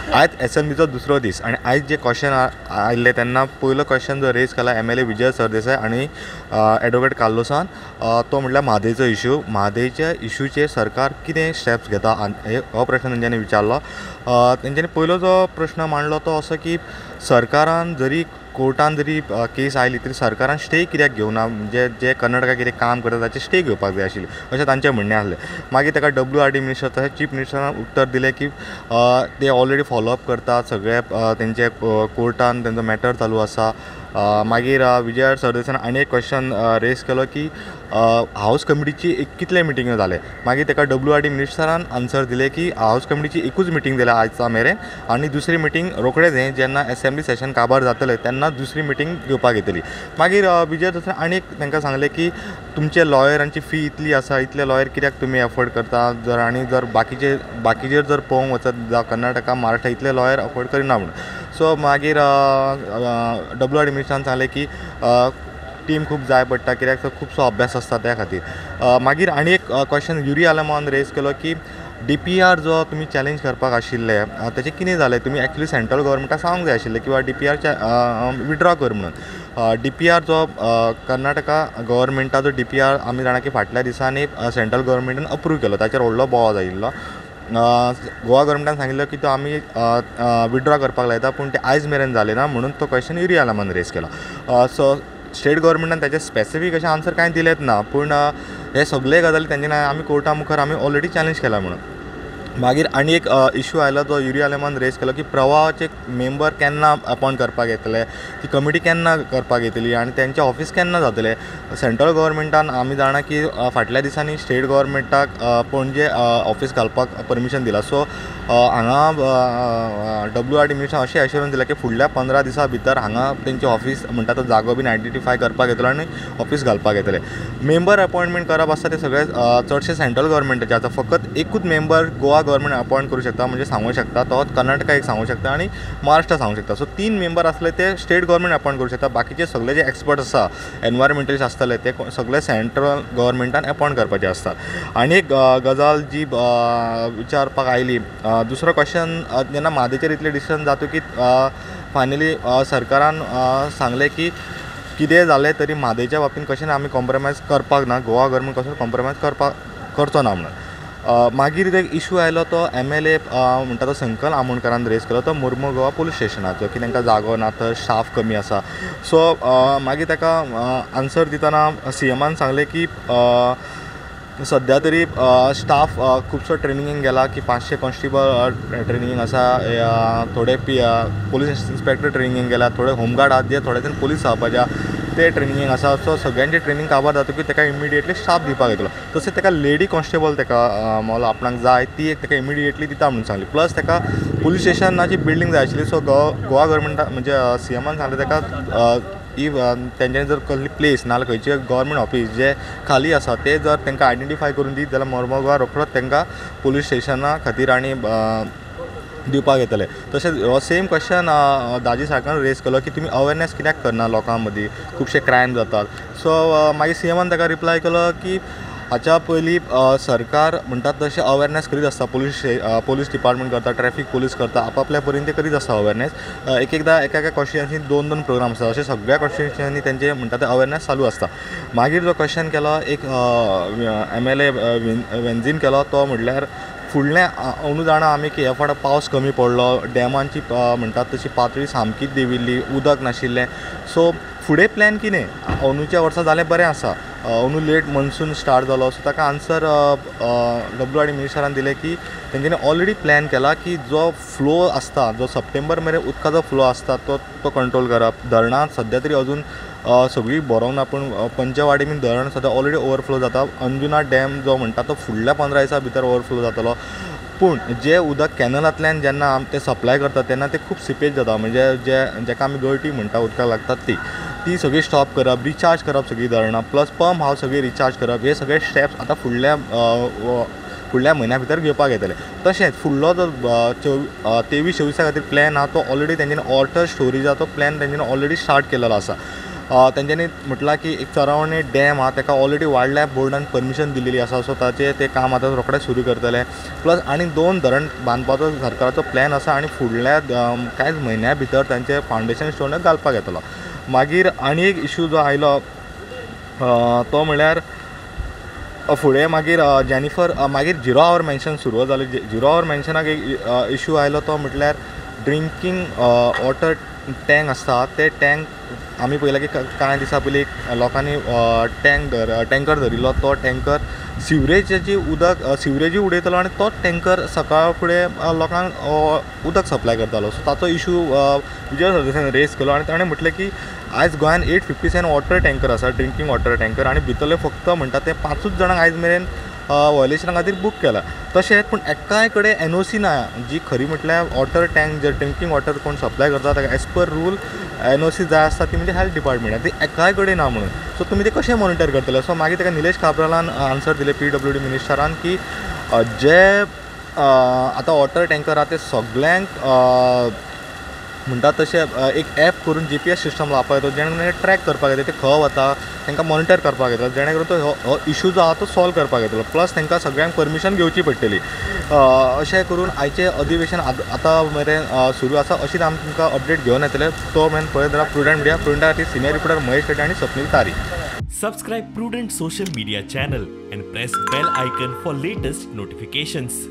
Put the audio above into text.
आयज एसेंब्लीचो दुसरो दीस आनी आयज जे क्वेश्चन आयिल्ले तेन्ना पयलो क्वेश्चन जो रेज केला M L A Vijay Sardesai आनी एडवोकेट कार्लोसान, तो म्हटल्यार म्हादयचो इशू. म्हादयच्या इशूचेर सरकार कितें स्टेप्स घेता हो प्रश्न तेंच्यांनी विचारलो. तेंच्यांनी पयलो जो प्रश्न मांडलो तो असो की सरकारान जरी कोर्टान जरी केस आयली तरी सरकारान स्टे कित्याक घेवना, म्हणजे जे कर्नाटका कितें काम करता ताचे स्टे घेवपाक जाय आशिल्ली अशें तांचें म्हणणें आसलें. मागीर ताका डब्ल्यू आर डी मिनिस्टर तशेंच चीफ मिनिस्टरान उत्तर दिलें की ते ऑलरेडी फॉलोअप करतात सगळे, तेंचे कोर्टान तेंचो मॅटर चालू आसा. मागीर विजय सरदेसान आनी एक क्वेश्चन रेज केलो की हावज कमिटीची एक कितले मिटिंग्यो जाले. मागीर ताका डब्ल्यू आर डी मिनिस्टरान आन्सर दिलें की हावज कमिटीची एकूच मिटींग जाल्या आयचा मेरेन आनी दुसरी मिटींग रोखडेच हें जेन्ना एसेंब्ली सेशन काबार जातलें तेन्ना दुसरी मिटींग घेवपाक येतली. मागीर विजय सरदेसान आनी एक तांकां सांगलें की तुमचे लॉयरांची फी इतली आसा, इतले लॉयर कित्याक तुमी एफोर्ड करता, जर आनी जर बाकीचेर जर पळोवंक वचत जावं कर्नाटका महाराष्ट्रा इतले लॉयर अफोर्ड करिना म्हणून. सो मागीर डब्ल्यू आर डी मिनिस्टरान सांगलें की टीम खूब जाय पडटा कित्याक तो खुबसो अभ्यास आसता त्या खातीर. मागीर आनी एक क्वेश्चन युरी आलेमान रेज केलो की डी पी आर जो तुमी चॅलेंज करपाक आशिल्ले ताचें कितें जालें, तुमी एक्चुली सेंट्रल गव्हर्मेंटाक सांगूंक जाय आशिल्लें किंवा डी पी आर विड्रॉ कर म्हणून. डी पी आर जो कर्नाटका गव्हर्मेंटाचो डी पी आर आमी जाणा की फाटल्या दिसांनी सेंट्रल गव्हर्मेंटान अप्रूव केलो, ताचेर व्हडलो बोवाळ जायिल्लो. गोवा गव्हर्मेंटान सांगिल्लो की तो आमी विड्रॉ करपाक लायता, पूण ते आयज मेरेन जालें ना म्हणून तो क्वेश्चन युरी आलेमान रेज केलो. सो स्टेट गव्हर्मेंटान ताचे स्पेसिफीक अशें आन्सर कांय दिलेंच ना, पूण हे सगळे गजाली तेंच्यांनी आमी कोर्टा मुखार आमी ऑलरेडी चॅलेंज केला म्हणून. मागीर आनी एक इशू आयलो तो युरी आलेमान रेज केलो की प्रवाहाचे मेंबर केन्ना अपॉयंट करपाक येतले, ती कमिटी केन्ना करपाक येतली आनी तेंचें ऑफीस केन्ना जातलें. सेंट्रल गव्हर्मेंटान आमी जाणा की फाटल्या दिसांनी स्टेट गव्हर्मेंटाक पणजे ऑफीस घालपाक परमिशन दिलां. सो हांगा डब्ल्यू आर डी मिनिस्टरान अशें एश्योरन्स दिलां की फुडल्या 15 दिसां भितर हांगा तेंचें ऑफीस म्हणटा तो जागो बीन आयडेंटिफाय करपाक येतलो आनी ऑफीस घालपाक येतलें. मेंबर अपॉयंटमेंट करप आसता ते सगळे चडशे सेंट्रल गव्हर्मेंटाचे आतां फकत एकूच मेंबर गोवा गव्हर्मेंट अपॉयंट करूं शकता, म्हणजे सांगूं शकता, तो कर्नाटका एक सांगूं शकता आनी महाराष्ट्र सांगूं शकता. सो 3 मेंबर आसले ते स्टेट गव्हर्मेंट अपॉयंट करूं शकता, बाकीचे सगळे जे एक्सपर्ट आसा एनवायरमेंटलिस्ट आसतले ते सगळे सेंट्रल गव्हर्मेंटान अपॉयंट करपाचे आसतात. आनी एक गजाल जी विचारपाक आयली, दुसरो क्वेश्चन जेन्ना म्हादयचेर इतलें डिसिजन जाता की फायनली सरकारान सांगलें की कितें जालें तरी म्हादयच्या बाबतींत कशें ना आमी कॉम्प्रोमायज करपाक ना, गोवा गव्हर्मेंट कसो कॉम्प्रोमायज करचो ना म्हणून. मागीर एक इशू आयलो तो एम एल ए म्हणटा तो संकल आमोणकारान रेज केलो तो मुर्मू गोवा पुलीस स्टेशनाचो की तांकां जागो ना थंय स्टाफ कमी आसा. सो मागीर ताका आन्सर दितना सी एमान सांगलें की सद्या तरी स्टाफ खुबसो ट्रेनिंगेक गेला की 500 कॉन्स्टेबल ट्रेनिंगेक आसा, थोडे पुलीस इन्स्पेक्टर ट्रेनिंगेक गेला, थोडे होमगार्ड आहात जे थोडे जाण पुलीस जावपाचे ते ट्रेनिंगेक आसा. सो सगळ्यांचे ट्रेनींग काबार जातकीर ताका इमिडिएटली स्टाफ दिवपाक येतलो. तशें ताका लेडी कॉन्स्टेबल ताका मोल आपणाक जाय ती एक ताका इमिडिएटली दिता म्हणून सांगली. प्लस ताका पुलीस स्टेशनाची बिल्डींग जाय आशिल्ली. सो गोवा गव्हर्मेंटा म्हणजे सी एमान सांगलें ताका if तेंच्यांनी जर कसली प्लेस नाजाल्यार खंयचे गव्हर्मेंट ऑफीस जे खाली आसा ते जर तांकां आयडेंटिफाय करून दीत जाल्यार मर्मगोवा रोखडोच तांकां पुलीस स्टेशना खातीर आनी दिवपाक येतलें. तशेंच हो सेम क्वेश्चन दाजी साळकारान रेज केलो की तुमी अवेरनेस कित्याक करना लोकां मदीं, खुबशे क्रायम जातात. सो मागीर सी एमान ताका रिप्लाय केलो की हाच्या पयलीं सरकार म्हणटात तशें अवेरनेस करीत आसता, पुलीस डिपार्टमेंट करता, ट्रॅफीक पुलीस करता, आपापल्या परीन ते करीत आसता अवेरनेस. एक एकदां एका एका कॉन्स्टिट्युएन्सीन 2-2 प्रोग्राम आसता, अशे सगळ्या कॉन्स्टिट्युएन्सीनी तेंचे म्हणटा ते अवेरनेस चालू आसता. मागीर जो क्वेश्चन केलो एक एम एल ए वेन्झीन केलो तो म्हणल्यार फुडलें अंदू जाणा आमी की ह्या फावट पावस कमी पडलो, डॅमांची म्हणटात तशी पातळी सामकीच देंविल्ली, उदक नाशिल्लें. सो फुडें प्लॅन कितें, अंदूच्या वर्सा जालें बरें आसा, अंदू लेट मॉन्सून स्टार्ट जालो. सो ताका आन्सर डब्ल्यू आर डी मिनिस्टरान दिलें की तेंच्यांनी ऑलरेडी प्लॅन केला की जो फ्लो आसता, जो सप्टेंबर मेरेन उदकाचो फ्लो आसता तो कंट्रोल करप. धरणां सद्या तरी अजून सगळीं भरोंक ना, पूण पंचवाडी बीन धरण सद्या ऑलरेडी ओवरफ्लो जाता. अंजुना डॅम जो म्हणटा तो फुडल्या 15 दिसां भितर ओवरफ्लो जातलो. पूण जें उदक कॅनलांतल्यान जेन्ना ते सप्लाय करतात तेन्ना ते खूब सिपेज जाता, म्हणजे जे जाका आमी गळटी म्हणटा उदकाक लागतात ती सगळी स्टॉप करप, रिचार्ज करप सगळीं धरणां, प्लस पंप हावस सगळी रिचार्ज करप, हे सगळे स्टेप्स आतां फुडल्या म्हयन्या भितर घेवपाक येतले. तशेंच फुडलो जो 23-24 खातीर प्लॅन आहा तो ऑलरेडी तेंच्यांनी वॉटर स्टोरेजाचो प्लॅन तेंच्यांनी ऑलरेडी स्टार्ट केलेलो आसा. तेंच्यांनी म्हटलां की एक चरावणे डॅम आहा ताका ऑलरेडी वायल्ड लायफ बोर्डान परमिशन दिलेली आसा, सो ताचें तें काम आतां रोखडें सुरू करतले. प्लस आनी 2 धरण बांदपाचो सरकाराचो प्लॅन आसा आनी फुडल्या कांयच म्हयन्या भितर तांचे फावंडेशन स्टोन घालपाक येतलो. मागीर आनी एक इशू जो आयलो तो म्हळ्यार फुडें मागीर जेनिफर मागीर झिरो our mention सुरू जालें. झिरो our मेन्शनाक एक इशू आयलो तो म्हटल्यार ड्रिंकींग वॉटर टँक आसता ते टँक आमी पळयलां की कांय दिसां पयलीं लोकांनी टँकर धरिल्लो, तो टँकर सिवरेजाची उदक सिवरेजूय उडयतालो आनी तोच टँकर सकाळ फुडें लोकांक उदक सप्लाय करतालो. सो ताचो इशू विजय सरदेसायान रेज केलो आनी ताणें म्हटलें की आयज गोंयान 857 वॉटर टँकर आसा, ड्रिंकींग वॉटर टँकर, आनी भितरले फक्त म्हणटा ते 5 जाणांक आयज मेरेन व्हायोलेशना खातीर बूक केला. तशेंच पूण एकाय कडेन एनओसी ना, जी खरी म्हटल्यार वॉटर टँक जे ड्रिंकींग वॉटर कोण सप्लाय करता ताका एज पर रूल एनओसी जाय आसता ती म्हणजे हेल्थ डिपार्टमेंट, ती एकाय कडेन ना म्हणून. सो तुमी ते कशें मॉनिटर करतले? सो मागीर ताका निलेश काब्रालान आन्सर दिले पीडब्ल्यूडी मिनिस्टरान की जे आतां वॉटर टँकर आहा ते सगल्यांक म्हणटा तशें एक एप करून जीपीएस सिस्टम लावपाक येता, जेणे करून ट्रॅक करपाक येता ते खंय वता, तांकां मॉनिटर करपाक येता, जेणे करून तो हो इशू जो आहा तो सॉल्व करपाक येतलो. प्लस तांकां सगळ्यांक परमिशन घेवची पडटली. अशें करून आयचें अधिवेशन आतां मेरेन सुरू आसा. अशीच आमी तुमकां अपडेट घेवन येतले. तो मेरेन पळयत राव प्रुडंट मिडिया. प्रुडंटा खातीर सिनियर रिपोर्टर महेश शेट्टी आनी Swapnil Tari. Subscribe Prudent social media channel and press bell icon for latest notifications.